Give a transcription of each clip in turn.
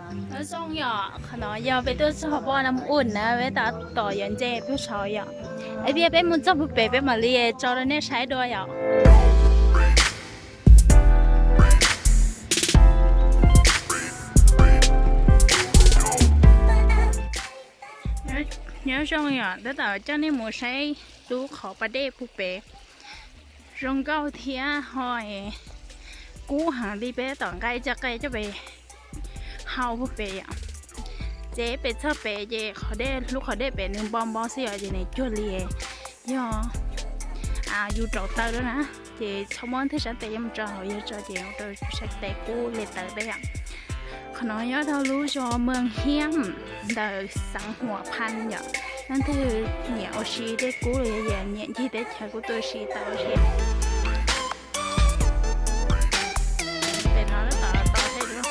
Nyob zoo yom, qhov no yog peb tuaj txog Paj Lam Ub na, peb tab tom yuav nce puag saud yom. Es peb mus txog puag pem peb mam li tso rau nej saib dua yom. Nyob zoo yom, tab tom coj nej mus saib lub qhov pas dej puag pem. Zoo nkauj thiab ho kub heev li, peb tab tom nqa ib co qe coj pem hau puag pem yom. Ces pem txog pem ces qhov dej, lub qhov dej pem nws npo npo xwb yom, ces nws cuag li yog yus rauv taws lawm na. Ces txhob muab thwj sab tes coj mus tso hauv, yog tso ces rau sab tes kub li tawv teb yom. Qhov no nyob rau lub zos Meeg Hiab ntawm xeev Huam Phas yom. Leej twg nyiam ua si dej kub los yog nyiam ncig teb chaws kuj tuaj ua si tau thiab. Pem no tab tom tau thiab.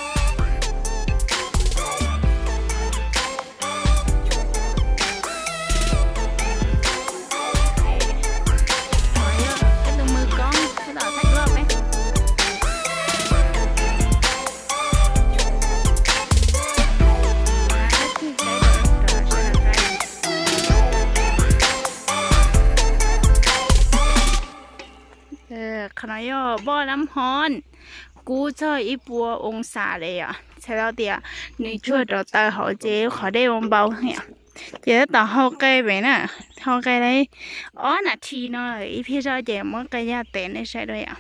Peb tus mws koob tab tom thaij loj peb. Qhov no yog Paj Lam Hoob, kub txog ib puas oo xas li yom. Txhais tau tias nws cuag rauv taws hauv ces qhov dej ua npau yom. Ces tab tom hau qe pem na, hau qe li ob nas this no ib pliag zoj ces muab qe yaj tes nej saib dua yom.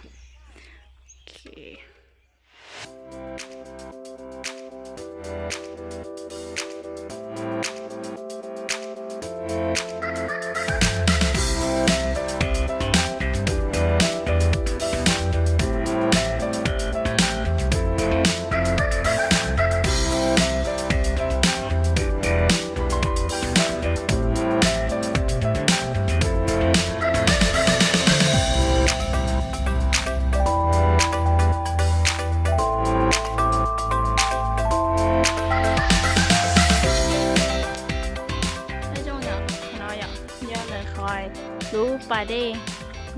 Nyob zoo yom, qhov no yom, yog lawv qhov lub pas dej,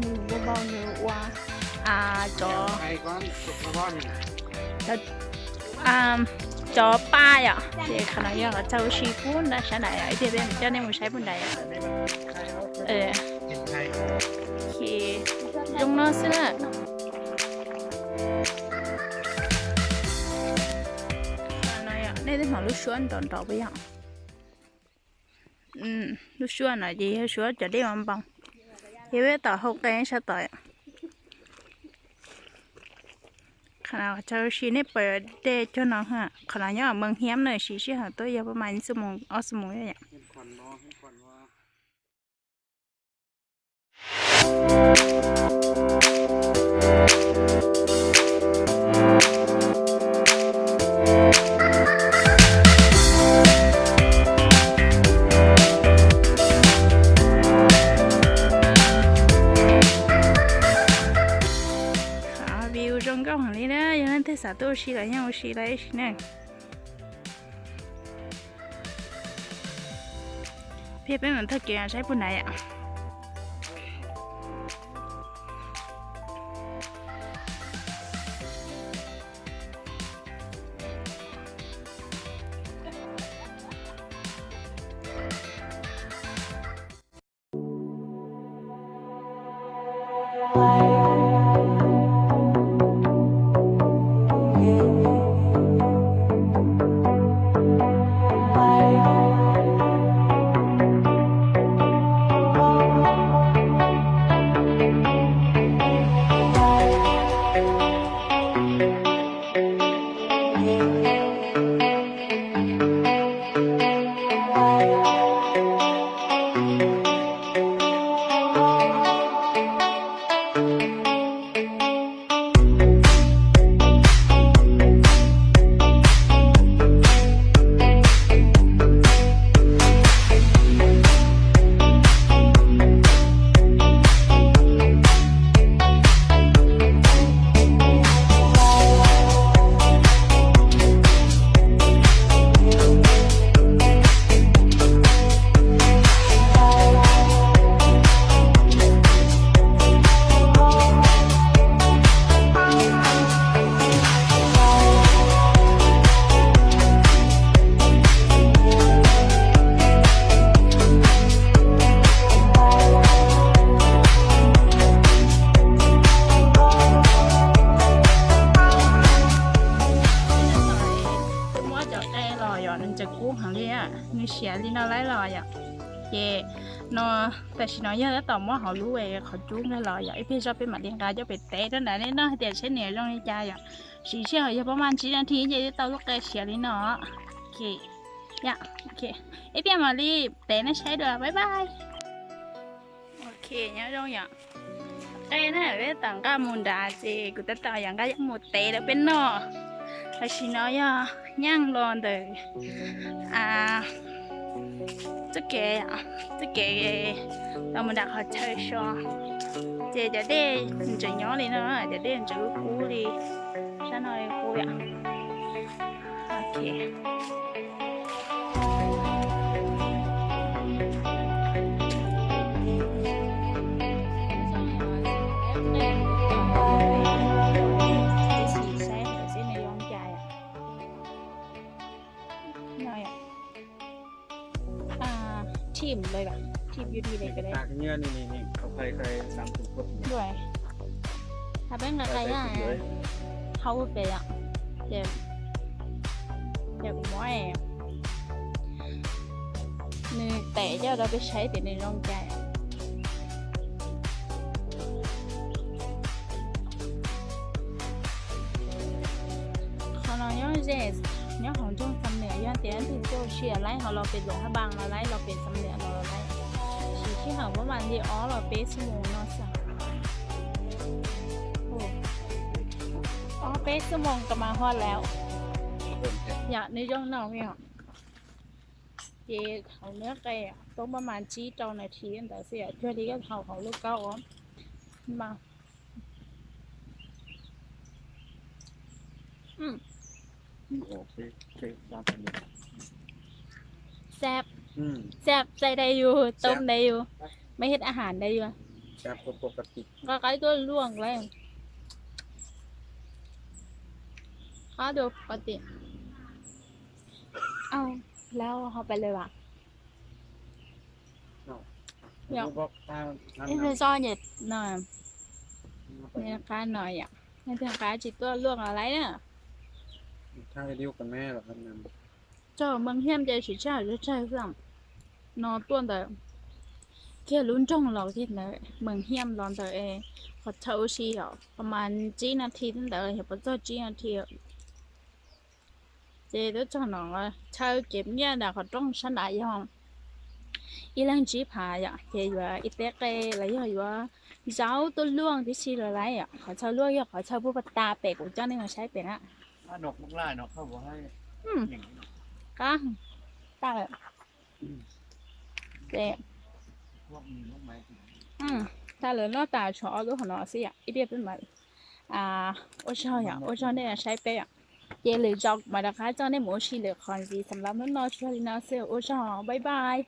nws npau npau nws ua cov, cov paj yom. Ces qhov no yog qhov txaus ua si pub nram sab nrad yom, ib pliag peb coj nej mus saib pub nrad yom. Ces zoo no xwb na. Nej twb hnov lub suab nrov nrov puas yog? Lub suab no ces yog suab cov dej ua npau. Ces peb tom hau qe sab tod. Qhov no txaus ua si nej pom dej cuag no, qhov no nyob Meeg Hiab na, siv sij hawm tuaj yog pab mas ib xuab moos ob xuab moos yom. View zoo nkauj heev li na, yog leej twg xav tuaj ua si los yeej ua si tau ib sim neej. Peb, peb mus taug kev saib puag nrad yom. Nws tseem kub heev li, nws siav li no lawm los yom. Ces no, tam sim no yog tab tom muab hauv lub qhov cub nkag los yom, ib pliag zoj peb mam li nqa coj pem tev rau nrad nej noj hais tias saib nws zoo li cas yom. Siv sij hawm yog pab maj tsib nas this ces twb tau lub qe siav li no. Ib pliag mam li tev nej saib dua, bye bye. Ok, nyob zoo yom. Qe na, peb tab tom nqa mus nrad ces kuv tab tom yuav nqa coj mus tev rau peb noj. Tam sim no yog nyeej los ntawm txoj kev, txoj kev los mus nram qhov chaw so. Ces cov dej tseem nyob li no, cov dej tseem kub kub li, sab no li qub yom. Ok. Saib seb nws zoo cas. Thim lawm, thim yus di lawm. Hab peb nqa qe hau pem yom. Ces kuv muab nws tev coj rau peb saib tias nws zoo cas. Qhov no nyob ze, nyob hauv nroog Xam Niam, yog tias leej twg tuaj ua si laib ho los pem Luam Haj Npaas los laib, los pem Xam Niam los laib. Siv sij hawm pab mam li ob los peb xuab moos no xwb. Ob peb xuab moos ka mas hua lawm. Yom, nws zoo no yom. Ces hauv nws qe toob pab mas tsib rau nas this ntawd xwb yom, cuag li koj haus hauv lub kaub os. Xab, xab, xab dai yus, toob dai yus, mej hib a has dai yus. Nqa qaib tuaj luaj lawm. Qab dua pov tim. Lawv ho pais lawm as. Ib pliag zoj nyem no, qab no yom, ib pliag qab tsis tuaj luaj los laib na. Txog Mees Hiam ces siv sij hawm tsawg tsawg xwb. No tuaj ntawd kiag lub nroog los kiag ntawd Mees Hiam los ntawd qhov chaw ua si yom, pab mas tsib nas this ntawd yog puas txog tsib nas this. Ces twb txog no, chaw kev nyiaj nram qhov rooj sab nrad yog ib leeg tsib phav yom, ces yuav ib teb qe los yog yuav zaub tuaj luaj tib si los laib yom. Qhov chaw luaj yog qhov chaw puag pas tas pem kuv coj nej mus saib pem na. Qab tas lawm. Ces tas lawm, noj tas tshuav ob lub hauv no xwb yom, ib pliag peb mam ua zog yom, ua zog nej saib peb yom. Ces lwm zaus mam rov qab coj nej mus ua si lwm qhov ntxiv, xam lav hnub no tsuas li no xwb, ua zog, bye bye.